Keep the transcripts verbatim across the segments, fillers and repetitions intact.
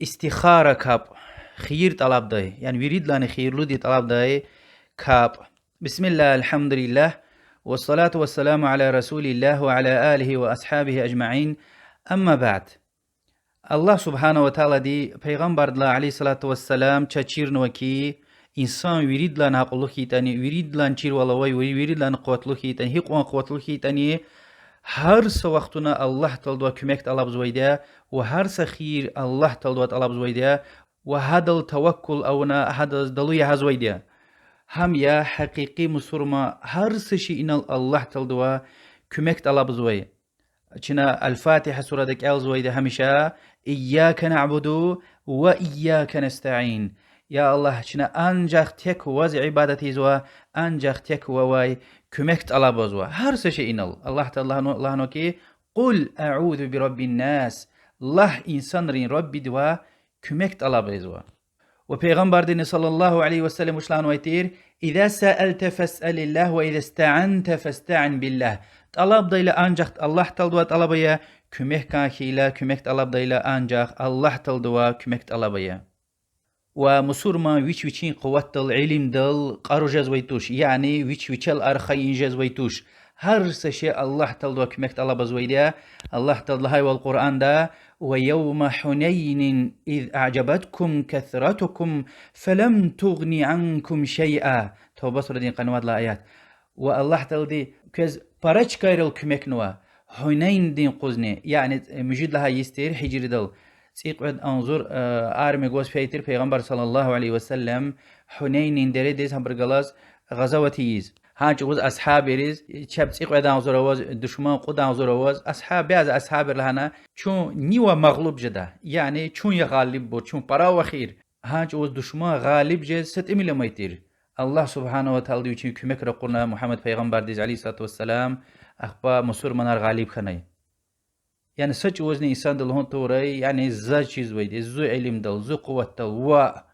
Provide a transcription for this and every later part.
Истихара капӀ, хийир тӀалабдай, яни виридалайни хийирлуди тӀалабдай капӀ. بسم الله، الحمد لله، والصلاة والسلام على رسول الله وعلى آله وأصحابه أجمعين. أما بعد. Аллагь سبحانه وتعالىди Пайгъамбардилай عليه الصلاة والسلام чаз чирнава хьи, инсан виридалайни акьуллу хьайитӀани, виридалайни чирвал авай, вири-, виридалайни къуватлу хьайитӀани, гьикьван къуватлу хьайитӀани, гьар са вахтунда Аллагь Тааладивай куьмек тӀалабзавайди я ва гьар са хийир Аллагь Тааладивай тӀалабзавайди я ва гьадал таваккул авуна, гьадаз далу ягъизвайди я. Гьам я гьакъикъи мусурман гьар са шейинал Аллагь Тааладивай куьмек тӀалабзавай. Чна Аль-Фатигьа сурада кӀелзавайди гьамиша: إياك نعبد وإياك نستعين. Я Аллагь, чна анжах тек Ваз ибадат ийизва, анжах тек Вавай куьмек тӀалабзава. Гьар са шейинал. Аллагь Таалади лагьанва хьи: قل أعوذ برب الناس. Лагь, инсанрин Раббидивай куьмек тӀалабзава. Ва Пайгъамбардини صلى الله عليه وسلم вуч лагьанвай тир: إذا سألت فاسأل الله وإذا استعنت فاستعن بالله. ТӀалабдайла анжах Аллагь Тааладивай тӀалаб ая, куьмек кӀан хьайила, куьмек тӀалабдайла анжах Аллагь Тааладивай куьмек тӀалаб ая. Ва мусурман вич-вичин къуватдал, илимдал кьару жезвай туш, яни вич-вичел архайин жезвай туш. Гьар са шей Аллагь Тааладивай куьмек тӀалабзавайди я. Аллагь Таалади лагьайвал Къуръанда: ويوم حنين إذ أعجبتكم كثرتكم فلم تغن عنكم شيئا. Тавба сурадин къанни вад лагьай аят. Ва Аллагь Таалади квез пара чкайрал куьмекнава, Гьунейндин юкъузни, яни муьжуьд лагьай йис тир гьижридал, цӀикьвед агъзур армия гваз фейи тир Пайгъамбар صلى الله عليه وسلم Гьунейнин дередиз гьабур галаз гъазават ийиз. Гьа чӀавуз асгьабриз, чеб цӀикьвед агъзур аваз, душман кьуд агъзур аваз, асгьаб, бязи асгьабри лагьана: чун нивай магълуб жеда, яни чун я гъалиббур, чун пара авахир. Гьа чӀавуз душман гъалиб жез са тӀимил амай тир. Аллагь سبحانه وتعالىди вичин куьмек ракъурна Мугьаммад пайгъамбардиз عليه الصلاة والسلام, ахпа мусурманар гъалиб хьанай. Яни са чӀавузни инсанди лугьун тавурай, яни заз чизвайди, зи илимдал, зи къуватдал ва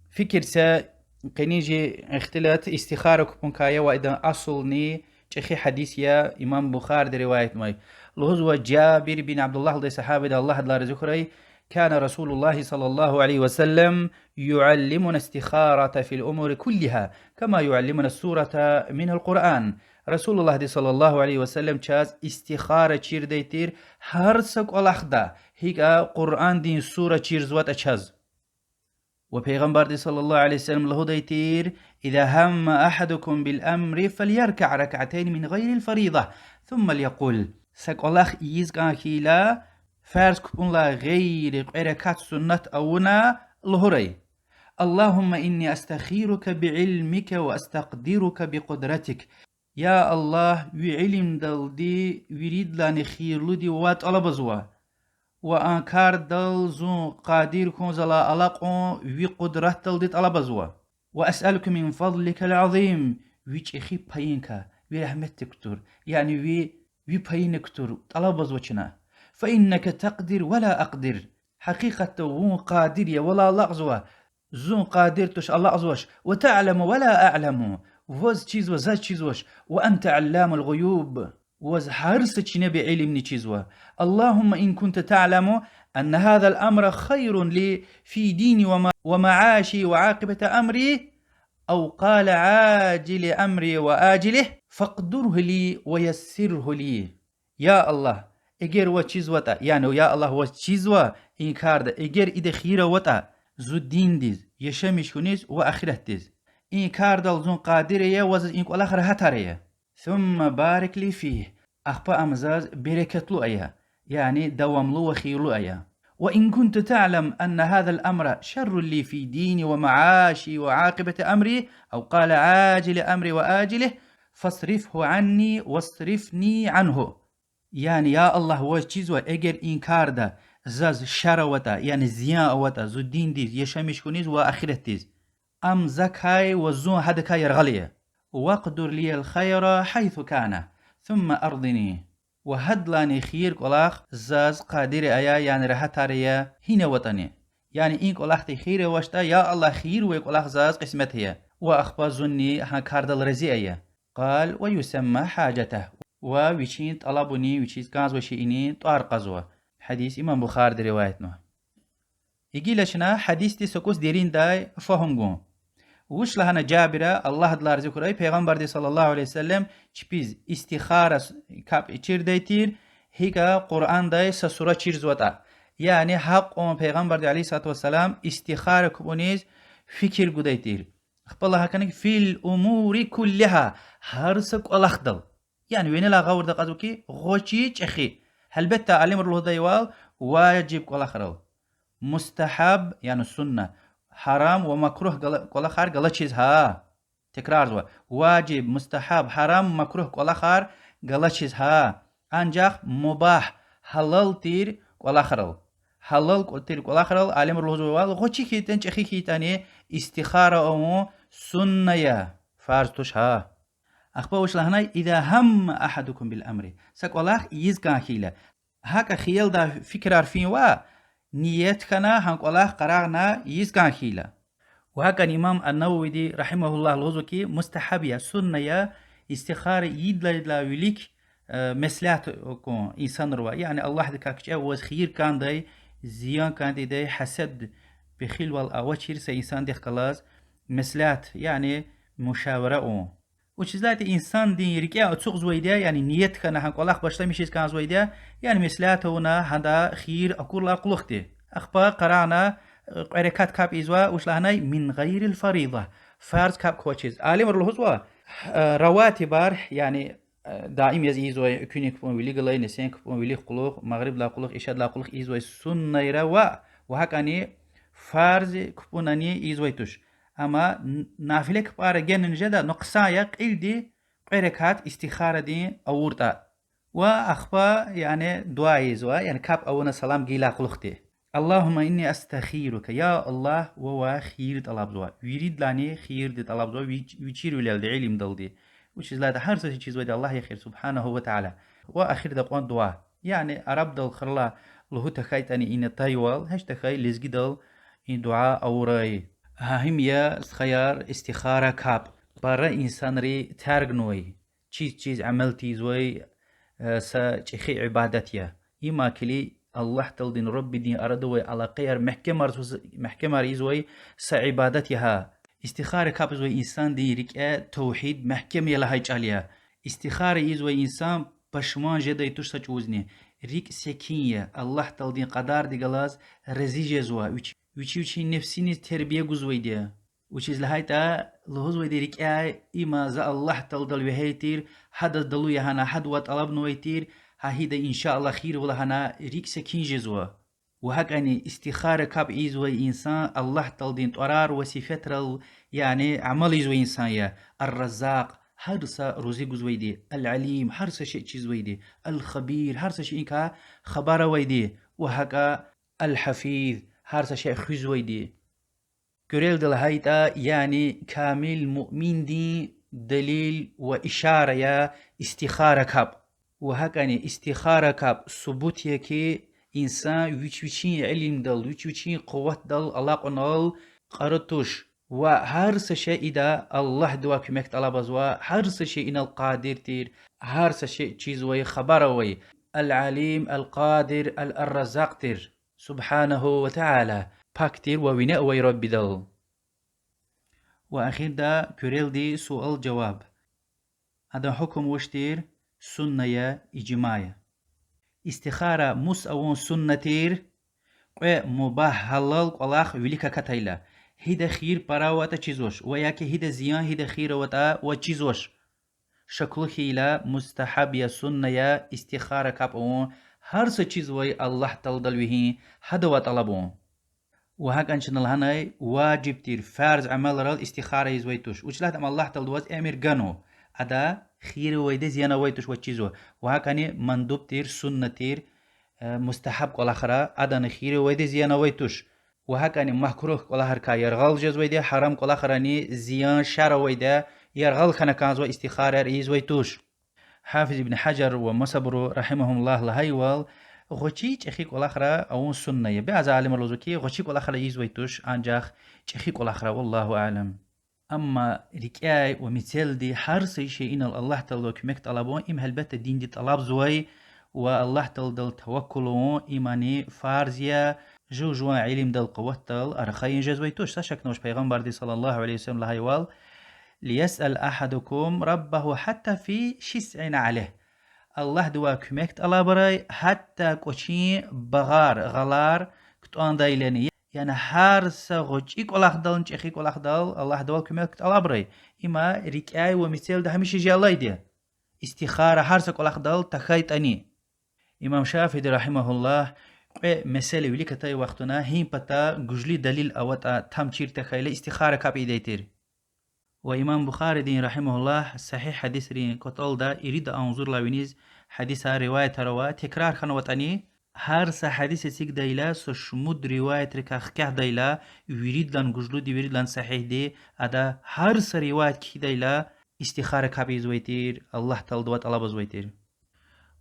фикир це, къенин чи ихтилат истихара капӀуникай я ва идан асулни чӀехи гьадис я, имам Бухариди риваятнавай. Лугьузва Жабир бин Абдуллагьдай, сагьабади, Аллагь адалай рази хьурай: كان رسول الله صلى الله عليه وسلم يعلمنا الاستخارة في الأمور كلها كما يعلمنا السورة من القرآن. Расулуллагьди صلى الله عليه وسلم чаз истихара чирдай тир гьар са кӀвалахда, гьикӀ Къуръандин сура чирзаватӀа чаз. Ва Пайгъамбарди صلى الله عليه وسلم лугьудай тир: إذا هم أحدكم بالأمر فليركع ركعتين من غير الفريضة ثم ليقل. Са кӀвалах ийиз кӀан хьайила, фарз капӀунилай гъейри кьве ракат суннат авуна, лугьурай: اللهم إني أستخيرك بعلمك وأستقدرك بقدرتك. Я Аллагь, ви илимдалди виридалайни хийирлуди Вавай тӀалабзава. Ва а кардал зун къадир хьун, залай алакьун ви къудратдалди тӀалабзава. وأسألك من فضلك العظيم, ви чӀехи паюникай, ви рагьметдик кутур, яни ви, ви паюникай кутур тӀалабзава чна. فإنك تقدر ولا أقدر. Гьакъикъатда вун къадир я, валай алакьзава, зун къадир туш, алакьзавач. وتعلم ولا أعلم, ваз чизва, заз чизвач. وأنت علام الغيوب, ваз гьар са чинеба илимни чизва. اللهم إن كنت تعلم أن هذا الأمر خير لي في ديني وم-، ومعاشي وعاقبة أمري، أو قال عاجل أمري وآجله، فاقدره لي ويسره لي. Я Аллагь, эгер ваз чизватӀа, яни, я Аллагь, ваз чизва и карда, эгер ида хийир аватӀа зи диндиз, яшамиш хьуниз ва ахиратдиз, и кардал зун къадир ая ва заз и кӀвалах регьятар ая. ثم بارك لي فيه, ахпа ам заз берекатлу ая, яни давамлу ва хийирлу ая. وإن كنت تعلم أن هذا الأمر شر لي في ديني ومعاشي وعاقبة أمري، أو قال عاجل أمري وآجله، فاصرفه عني واصرفني عنه. Яни, я Аллагь, ваз чизва, эгер и карда заз шар аватӀа, яни зиян аватӀа зи диндиз, яшамиш хьуниз ва ахиратдиз, ам закай ва зун гьадакай яргъал ая. واقدر لي الخير حيث كان، ثم أرضني. Ва гьадалайни хийир кӀвалах заз къадир ая, яни регьятар ая, гьина аватӀани. Яни и кӀвалахди хийир авачтӀа, я Аллагь, хийир авай кӀвалах заз къисмет ая. Ва ахпа зунни гьа кардал рази ая. قال ويسمى حاجته. Ва вичин тӀалабуни, вичиз кӀанзавай шейини тӀвар кьазва. Гьадис имам Бухариди риваятнава. Гила чна гьадисдиз са кӀус дериндай фагьум гун. Вуч лагьана Жабира, Аллагь адалай рази хьурай, Пайгъамбарди صلى الله عليه وسلم чпиз истихара с-, капӀ чирдай тир, гьикӀа Къуръандай са сура чирзаватӀа. Яни гьакьван Пайгъамбарди عليه الصلاة والسلام истихара капӀуниз фикир гудай тир. Ахпа лагьана хьана في الأمور كلها, гьар са кӀвалахдал. Яни винелай гъавурда акьазва хьи, гъвечӀи чӀехи. Гьелбетда, алимри лугьудайвал, важиб кӀвалахрал, мустагьаб, яни сунна, гьарам ва макругь гала-, кӀвалахар галачиз гьа. Текрарзава: важиб, мустагьаб, гьарам, макругь кӀвалахар галачиз гьа. Анжах мубагь, гьалал тир кӀвалахрал. Гьалал кӀва-, тир кӀвалахрал, алимри лугьузвайвал, гъвечӀи хьайитӀани, чӀехи хьайитӀани, истихара авун сунна я, фарз туш гьа. Ахпа вуч лагьанай: إذا هم أحدكم بالأمر. Са кӀвалах ийиз кӀан хьайила. ГьакӀа хиялда фикирар фин ваъ, ният хьана, гьа кӀвалах къарагъна ийиз кӀан хьайила. Ва гьакӀни имам ан-Нававиди رحمه الله лугьузва хьи, мустагьаб я, сунна я, истихара ийидалайдалай вилик, э, меслят кьун инсанривай. Яни Аллагьдикай кичӀе ваз хийир кӀандай, зиян кӀан тийидай, гьасад, пехилвал авачир са инсандихъ галаз меслят, яни мушавара авун. Вучиз лагьайтӀа инсандин рикӀе ацукьзавайди я, яни ният хьана гьа кӀвалах башламишиз кӀанзавайди я, яни меслят авуна гьада хийир акурла кьулухъди. Ахпа къарагъна, э, кьве ракат капӀ ийизва, вуч лагьанай: من غير الفريضة. Фарз капӀ квачиз. Алимри лугьузва, э, раватибар, яни, э, даим яз ийизвай, экуьнин капӀун вилик галай, нисин капӀун вилик кьулухъ, магърибдилай кьулухъ, ишадилай кьулухъ ийизвай суннайра ваъ, ва гьакӀни фарз капӀунани ийизвай туш. Амма н-, нафиле капӀарай генани жеда, ну хъсан я кьилди кьве ракат истихарадин авуртӀа. Ва ахпа, яни, дуьа ийизва, яни капӀ авуна салам гайидалай кьулухъди. اللهم إني أستخيرك, я Аллагь, вавай хийир тӀалабзава. Виридалайни хийирди тӀалабзава, вич-, вичивилелди, илимдалди. Вучиз лагьайтӀа гьар са шей чизвайди Аллагь я эхир, سبحانه وتعالى. Ва эхирда кьван дуьа. Яни арабдал хурла лугьуз тахьайтӀани ина атайвал, гьич тахьай лезгидал и дуьа авурай. Гьа им я, стхаяр, истихара капӀ. Пара инсанри тергнавай, чиз-чиз амал тийизвай, э, са чӀехи ибадат я. Има килиг Аллагь Тааладин, Раббидин арада авай алакъаяр мягькемар, мягькемар ийизвай са ибадат я гьа. Истихара капӀзавай инсандин рикӀе тавгьид мягькем я лагьай чӀал я. Истихара ийизвай инсан пашман жедай туш са чӀавузни. РикӀ секин я, Аллагь Тааладин кьадардихъ галаз рази жезва, вич-, вичи вичин нефсиниз тербия гузвайди я. Вучиз лагьайтӀа лугьузвайди рикӀяй: има за Аллагь Тааладал вегьей тир, гьадаз далу я гьана, гьадавай тӀалабнавай тир, гьа гьида, إن شاء الله, хийир ава лагьана, рикӀ секин жезва. Ва гьакӀни истихара капӀ ийизвай инсан Аллагь Тааладин тӀварар ва сифетрал, яни амал ийизвай инсан я. الرزاق, гьар са рузи гузвайди, العليم, гьар са шей чизвайди, الخبير, гьар са шейиникай хабар авайди, ва гьакӀа الحفيظ, гьар са шей хуьзвайди. Куьрелди лагьайтӀа, яни камил муъминдин далил ва ишара я истихара капӀ. Ва гьакӀни истихара капӀ субут я хьи, инсан вич вичин илимдал, вич вичин къуватдал алакьунал кьара туш. Ва гьар са шей ида Аллагьдивай куьмек тӀалабзава, гьар са шей инал къадир тир, гьар са шей чизвай, хабар авай, العليم, القادر, الرزاق тир, سبحانه وتعالى, пак тир ва вине авай Раббидал. Ва эхирда куьрелди суал-жаваб. Адан гьукум вуч тир? Сунна я, ижма я. Истихара мус авун сунна тир? Кьве мубагь, гьалал кӀвалах вилик акатайла, гьида хийир пара аватӀа чизвач, ва яки гьида зиян, гьида хийир аватӀа ва чизвач. Шаклу хьайила, мустагьаб я, сунна я истихара капӀ авун, гьар са чизвай Аллагь Тааладал вегьин, гьадавай тӀалабун. Ва гьакӀни чна лагьанай, важиб тир, фарз амалрал истихара ийизвай туш. Вучиз лагьайтӀа ам Аллагь Таалади ваз эмир ганва. Ада хийир авайди, зиян авай туш, ваз чизва. Ва гьакӀни мандуб тир, сунна тир, э, мустагьаб кӀвалахра, адани хийир авайди, зиян авай туш. Ва гьакӀни макругь кӀвалахрикай яргъал жезвайди, гьарам кӀвалахрани зиян, шар авайди, яргъал хьана кӀанзава, истихараяр ийизвай туш. Гьафиз ибн Гьажар ва масабуру, رحمهم الله, лагьайвал, гъвечӀи, чӀехи кӀвалахра авун сунна я. Бязи алимри лугьузва хьи, гъвечӀи кӀвалахра ийизвай туш, анжах чӀехи кӀвалахра, والله أعلم. Амма рикӀяй ва мецелди гьар са шейинал Аллагь Тааладивай куьмек тӀалабун, им гьелбетда динди тӀалабзавай, ва Аллагь Тааладал таваккул авун имани фарз я, Жув жуван илимдал, къуватдал рахаин жезвай туш. Са шакни авач, Пайгъамбарди صلى الله عليه وسلم лагьайвал: ليسأل أحدكم ربه حتى في شسع نعله. Аллагьдивай куьмек тӀалабрай, гьатта кӀвачин багъар, гъалар кутӀандайлани. Яни гьар са гъвечӀи кӀвалахдални чӀехи кӀвалахдал Аллагьдивай куьмек тӀалабрай. Има рикӀяй ва мецелди гьамиша жедай алайди я. Истихара гьар са кӀвалахдал тахьайтӀани. Имам Шафииди رحمه الله кьве месэла вилик атай вахтунда, гьи пата гужлу далил аватӀа, там чир тахьайла, истихара капӀ ийидай тир. Ва имам Бухаридин رحمه الله сагьигь гьадисрин кӀватӀалда ирид агъзурдалай виниз гьадисар, риваятар ава, текрар хьанватӀани, гьар са гьадис эцигдайла, са шумуд риваятрикай хкягъдайла, виридалай гужлуди, виридалай сагьигьди, ада гьар са риваят кхьидайла, истихара капӀ ийизвай тир, Аллагь Тааладивай тӀалабзавай тир.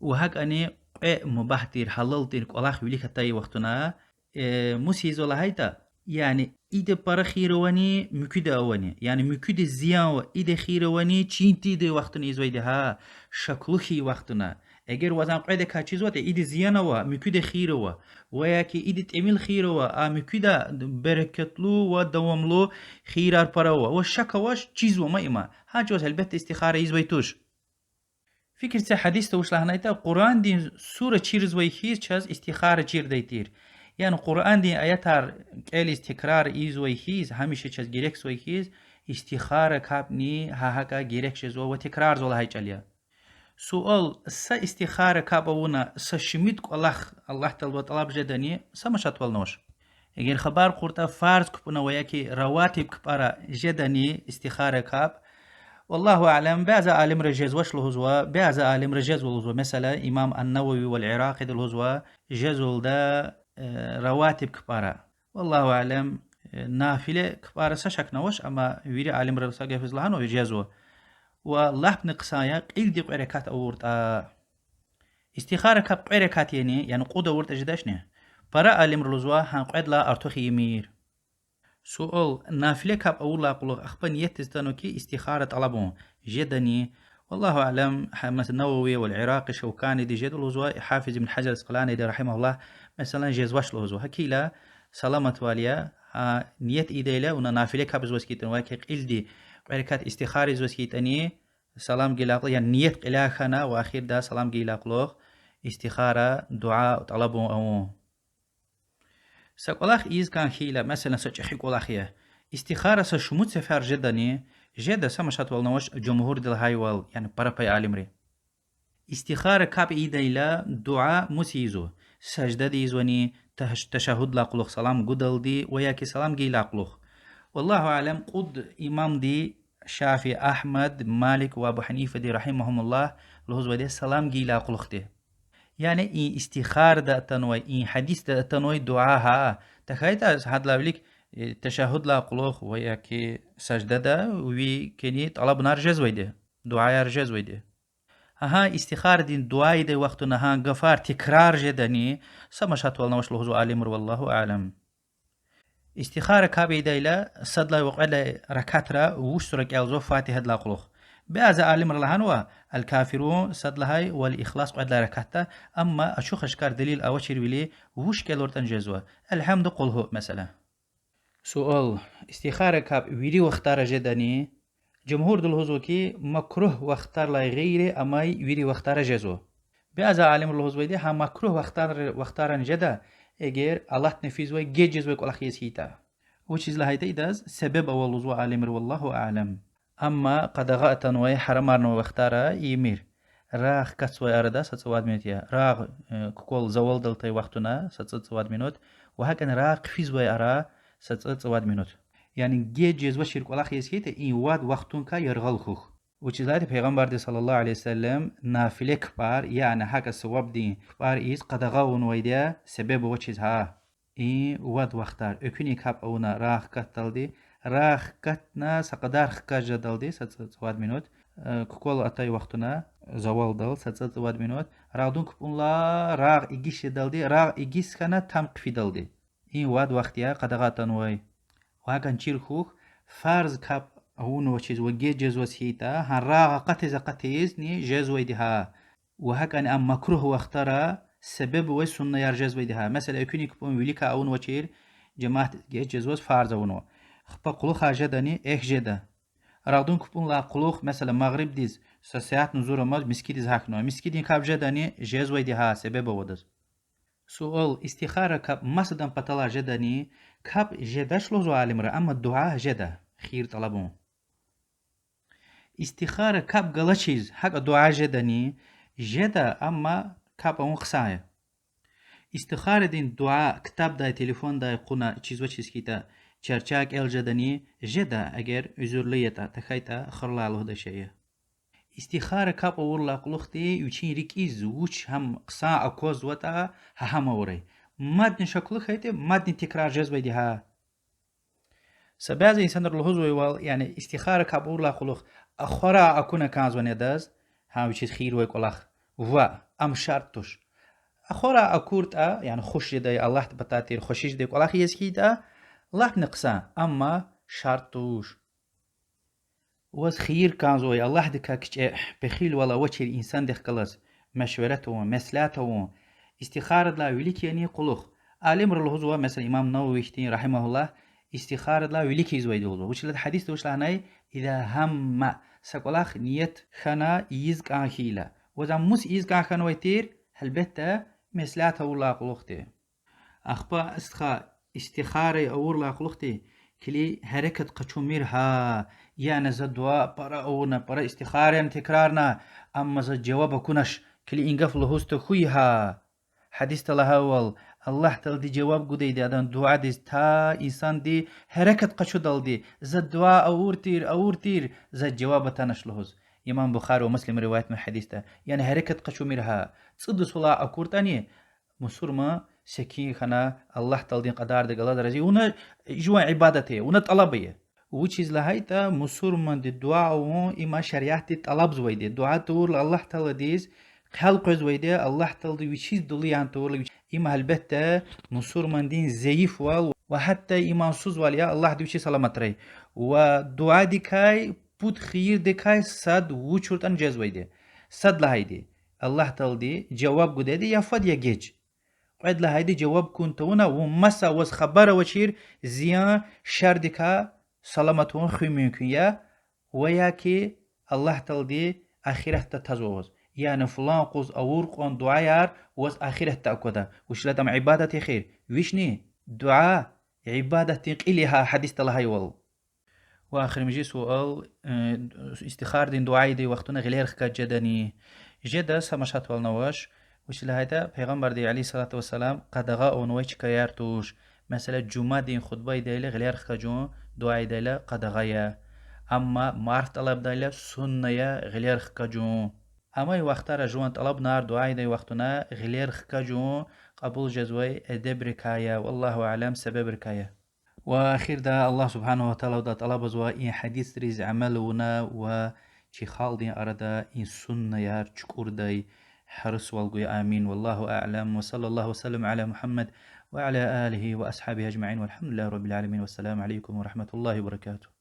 Ва гьакӀни кьве мубагь тир, гьалал тир кӀвалах вилик атай вахтунда, э, мус ийизва лагьайтӀа, яни ида пара хийир авани, муькуьда авани, яни муькуьда зиян ава, ида хийир авани, чин тийидай вахтунда ийизвайди гьа, шаклу хьайи вахтунда. Эгер ваз а кьведакай чизватӀа, ида зиян ава, муькуьда хийир ава, ва я ки ида тӀимил хийир ава, а муькуьда берекатлу ва давамлу хийирар пара ава, ва шак авач, чизва ма има, гьа чӀавуз гьелбетда истихара ийизвай туш. Фикир це, гьадисда вуч лагьанайтӀа, Къуръандин сура чирзавай хьиз чаз истихара чирдай тир. Яни Къуръандин аятар кӀелиз текрар ийизвай хьиз, гьамиша чаз герекзавай хьиз, истихара капӀни гьа гьакӀа герек жезва ва текрарзава лагьай чӀал я. Суал: са истихара капӀ авуна, са шумуд кӀвалах Аллагь Тааладивай тӀалаб жедани, са машатвални авач. Эгер хабар кьуртӀа, фарз кпӀуна ва я ки раватиб кпӀара жедани истихара капӀ, والله أعلم, бязи алимри жезвач лугьузва, бязи алимри жезва лугьузва. Месела, имам ан-Навави вал Иракъиди лугьузва, жезвалда, э, раватиб кпӀара. والله أعلم, э, нафиле кпӀара са шакни авач, амма вири алимри са гафуниз лагьанва, жезва. Ва лапни хъсан я кьилди кьве ракат авуртӀа. Истихара капӀ кьве ракат яни, яни кьуд авуртӀа жедачни? Пара алимри лугьузва, гьа кьведалай артух ийимир. Суал: нафиле капӀ авурдалай кьулухъ ахпа ниятдиз атанва ки истихара тӀалабун, жедани? والله أعلم, гьа, месела, Навави вал Иракъи, Шавканиди жеда лугьузва, Гьафиз ибн Гьажар Аскъаланиди رحمه الله, месела, жезвач лугьузва. Гьакила саламатвал я, гьа, ният ийидайла, вуна нафиле капӀ ийизваз хьайитӀани ва я ки кьилди кьве ракат истихара ийизваз хьайитӀани, салам гайидалай кьулухъ, яни ният кьиляй хьана ва эхирда салам гайидалай кьулухъ истихара, дуьа тӀалабун авун. Са кӀвалах ийиз кӀан хьайила, месела, са чӀехи кӀвалах я, истихара са шумуд сефер жедани? Жеда, са машатвални авач, жумгьурди лагьайвал, яни пара пай алимри. Истихара капӀ ийидайла дуьа мус ийизва? Саждада ийизвани, таш-, ташаггьуддилай кьулухъ салам гудалди ва я ки салам гайидалай кьулухъ? والله أعلم, кьуд имамди, Шафии, Агьмад, Малик ва Абу Гьанифади رحمهم الله, лугьузвайди я салам гайидалай кьулухъди. Яни и истихарада атанвай, и гьадисда атанвай дуьа гьа тахьайтӀа, гьадалай вилик, э, ташаггьуддилай кьулухъ ва я ки саждада ви кӀани тӀалабунар жезвайди, дуьаяр жезвайди. Гьа, гьа истихарадин дуьа ийидай вахтунда гьа гафар текрар жедани? Са машатвални авач лугьузва алимри, والله أعلم. Истихара капӀ ийидайла садлагьай ва кьведай ракатра вуч сура кӀелзава Фатигьадилай кьулухъ? Бязи алимри лагьанва الكافرون сад лагьай ва الإخلاص кьвед лагьай ракатда, амма ачух-ашкар делил авачирвиляй вуч кӀелуртӀани жезва, الحمد, قل هو, месела. Суал: истихара капӀ вири вахтара жедани? Жумгьурди лугьузва ки, макругь вахтарилай гъейри амай вири вахтара жезва. Бязи алимри лугьузвайди, гьа макругь вахтар-, вахтарани жеда, эгер алатна физвай, геж жезвай кӀвалах яз хьайитӀа. Вучиз лагьайтӀа идаз себеб ава лугьузва алимри, والله أعلم. Амма къадагъа атанвай, гьарамарнавай вахтара ийимир. Рагъ хкатзавай арада са цӀувад минут я. Рагъ, э, кукӀвал завалдал атай вахтунда са цӀуд-цӀувад минут. Ва гьакӀни рагъ хъфизвай ара са цӀуд-цӀувад минут. Яни геж жезвачир кӀвалах яз хьайитӀа, и вад вахтуникай яргъал хьухь. Вучиз лагьайтӀа Пайгъамбарди صلى الله عليه وسلم нафиле кпӀар, яни гьакӀа савабдин кпӀар ийиз къадагъа авунвайди я, себеб авачиз гьа. И вад вахтар: экуьнин капӀ авуна рагъ хкатдалди, рагъ хкатна са кьадар хкаж жедалди, са цӀуд-цӀувад минут, э, кукӀвал атай вахтунда завалдал са цӀуд-цӀувад минут, рагъдан кпӀунилай рагъ игиш жедалди, рагъ игис хьана там хъфидалди. И вад вахт я къадагъа атанвай. Ва гьакӀни чир хьухь, фарз капӀ авунвачиз ва геж жезваз хьайитӀа, гьа рагъ акъатиз-акъатизни жезвайди гьа. Ва гьакӀни а макругь вахтара Себеб авай суннаяр жезвайди гьа. Месела, экуьнин кпӀун виликай авунвачир, жемятдиз геж жезваз фарз авунва. Хпа кьулухъай жедани? Эхь, жеда. Рагъдан кпӀунилай кьулухъ, месела, магърибдиз са сятни зур амаз мискӀиндиз гьахьнава. МискӀиндин капӀ жедани? Жезвайди гьа, себеб авайдаз. Суал: истихара капӀ масадан паталай жедани? КапӀ жедач лугьузва алимри, амма дуьа жеда, хийир тӀалабун. Истихара капӀ галачиз гьакӀа дуьа жедани? Жеда, амма капӀ авун хъсан я. Истихарадин дуьа ктабдай, телефондай кьуна чизвачиз хьайитӀа, чарче кӀел жедани? Жеда, эгер уьзуьрлу ятӀа, тахьайтӀа, ахъайрай лугьудай шей я. Истихара капӀ авурдалай кьулухъди вичин рикӀиз вуч гьам хъсан аквазватӀа, гьа гьам авурай. Мадни шаклу хьайитӀа, мадни текрар жезвайди гьа. Са бязи инсанри лугьузвайвал, яни истихара капӀ авурдалай кьулухъ ахварай акуна кӀанзавани адаз, гьа вичиз хийир авай кӀвалах, ваъ, ам шартӀ туш. Ахварай акуртӀа, яни хуш жедай, Аллагьдин патай тир, хвеши жедай кӀвалах яз хьайитӀа, лап хъсан, амма шартӀ туш. Ваз хийир кӀанзавай, Аллагьдикай кичӀе, пехилвал авачир инсандихъ галаз машверат авун, меслят авун, истихарадилай вилик яни кьулухъ. Алимри лугьузва, месела, имам Навави хьтин, رحمه الله, истихарадилай вилик ийизвайди лугьузва. Вучиз лагьайтӀа гьадисда вуч лагьанай: إذا هم, са кӀвалах ният хьана ийиз кӀан хьайила. Ваз ам мус ийиз кӀан хьанвай тир? Гьелбетда, меслят авурдалай кьулухъди. Ахпа, стха, истихара авурдалай кьулухъди килиг гьерекат къачумир гьа, яни за дуьа пара авуна, пара истихарани текрарна, амма заз жаваб акунач, килиг и гаф лугьуз тахьуй гьа. Гьадисда лагьайвал, Аллагь Таалади жаваб гудайди адан дуьадиз та инсанди гьерекат къачудалди, за дуьа авур тир, авур тир, заз жаваб атанач лугьуз. Имам Бухари ва Муслима риваятнавай гьадисда. Яни гьерекат къачумир гьа. ЦӀуд йисалай акуртӀани, мусурман секин хьана, Аллагь Тааладин кьадардихъ галаз рази. Вуна жуван ибадат я, вуна тӀалаб я. Вучиз лагьайтӀа мусурманди дуьа авун им шариатди тӀалабзавайди. Дуьа тавурла Аллагь Тааладиз хъел къвезвайди, Аллагь Таалади вичиз дулу ян тавурла вич-, им гьелбетда мусурмандин зайифвал ва гьатта имансузвал я, Аллагьди вичи саламатрай. Ва дуьадикай, пуд хийирдикай сад вуч авуртӀани жезвайди. Сад лагьайди: Аллагь Таалади жаваб гудайди я фад, я геж. Кьвед лагьайди: жаваб кун тавуна, вун маса, ваз хабар авачир зиян, шардикай саламат авун хуьн мумкин я, ва я ки Аллагь Таалади ахиратда тазва ваз. Яни флан къуз авур кьван дуьаяр ваз ахиратда аквада. Вучиз лагьайтӀа ам ибадат я эхир. Вични дуьа ибадатдин кьил я гьа гьадисда лагьайвал. Ва эхиримжи суал, э, истихарадин дуьа ийидай вахтунда гъилер хкаж жедани? Жеда, са машатвални авач. Вучиз лагьайтӀа Пайгъамбарди, عليه الصلاة والسلام, къадагъа авунвай чкаяр туш. Месела, жумадин хутба ийидайла гъилер хкажун, дуьа ийидайла къадагъа я. Амма марф тӀалабдайла сунна я гъилер хкажун. Амай вахтара жуван тӀалабунар дуьа ийидай вахтунда гъилер хкажун кьабул жезвай эдебрикай я, والله أعلم, себебрикай я. Ва эхирда Аллагь سبحانه وتعالىдалай тӀалабзава и гьадисриз амал авуна ва чи халкьдин арада и суннаяр чукӀурдай гьарисвал гуй. آمين. والله أعلم. وصلى الله وسلم على محمد وعلى آله وأصحابه أجمعين. والحمد لله رب العالمين. والسلام عليكم ورحمة الله وبركاته.